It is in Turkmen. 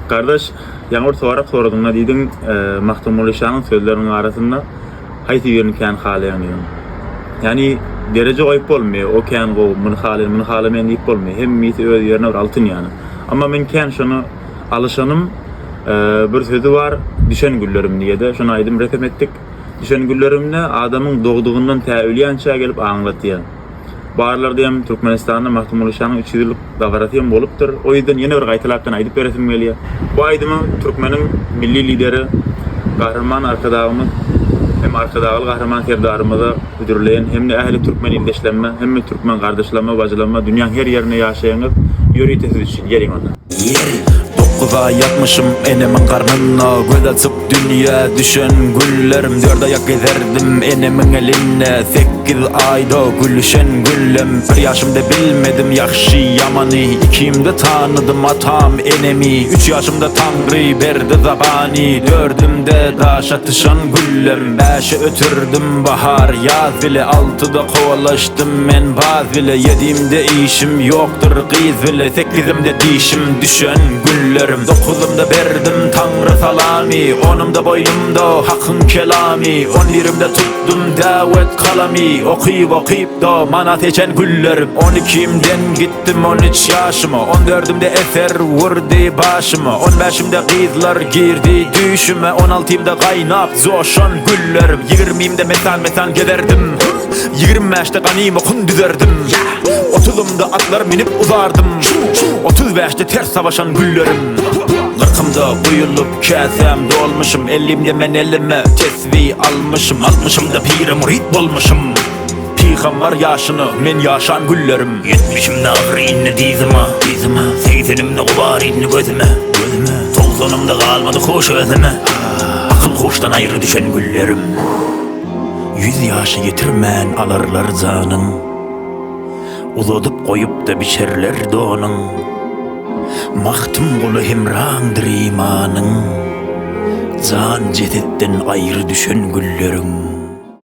Gardaş, ýaňy bir sorag soradyňda diýdiň, Magtymguly şanyň sözleriniň arasynda haýsy birini kän halaýaň diýdiň. Ýagny dereje goýup bolmaýar, o kän gowy, muny halaýan, muny halamaýan diýip bolmaýar. Hemmesi öz ýerine bir altyn ýaly. Emma men kän şony alyşanym bir sözi bar, Düşen güllerim diýede. Şony aýdym rap hem etdik. Düşen güllerimde adamyň dogdugyndan tä ölýänçä gelip aňlatýar. Bu aralarda hem Türkmenistanda Magtymguly şanyň 300 ýyllyk dabarasy hem bolupdyr. O ýüzden ýene bir gaýtalapdan aýdyp beresim gelýär. Bu aýdymy türkmeniň Milli Lideri Gahryman Arkadagymyz hem Arkadagly Gahryman Serdarymyza hödürleýän hem-de ähli türkmen ildeşlerime, hemme türkmen gardaşlaryma, bajylaryma, dünýäň her ýerinde ýaşaýaňyz ýörite siz üçin. Geliň onda. Ýeri. Dokuz aý ýatmyşym enemiň garnynda Göz açyp dünýä düşen günlerim Dört aýak gezerdim enemiň elinde Sekiz aýda gülüşen günlem Bir ýaşymda bilmedim ýagşy ýamany Ikimde tanydym atam enemi Üç ýaşymda Taňry berdi zabany Dördümde daş atyşan güllem Bäşe ötürdim bahar ýaz bile Altyda kowalaşdym men baz bile Ýedimde işim ýokdur gyz bile Sekizimde dişim düşen günlerim Dokuzymda berdim Taňry salamy Onumda boýnumda Hakyň kelamy On birimde tutdum däwet kalamy Okyp okyp-da mana seçen güllerim On ikimden gitdim on üç ýaşyma On dördümde eser urdy başyma On bäşimde gyzlar girdi düýşüme On altymda gaýnap joşan güllerim Ýigrimimde metan-metan gezerdim Ýigrim bäşde ganyma kun düzerdim Otuzymda atlar münüp uzardym 30 bäşde ters savaşan güllerim Gyrkymda guýulyp käsäm dolmuşum Elimde men elime tesbi almyşym Altmyşymda pire murit bolmuşum Pygambar ýaşyna men ýaşan güllerim Ýetmişimde agyry indi dyzyma Dyzyma Segsenimde gubar indi gözüme Gözüme Togsanymda galmady hoş özüme Akyl huşdan aýry düşen güllerim Ýüz ýaşa ýetirmän alarlar janyň, Uzadyp goýup-da biçerler donuň. Magtymguly hemraňdyr imanyň, Jan jesetden aýry düşen gülleriň.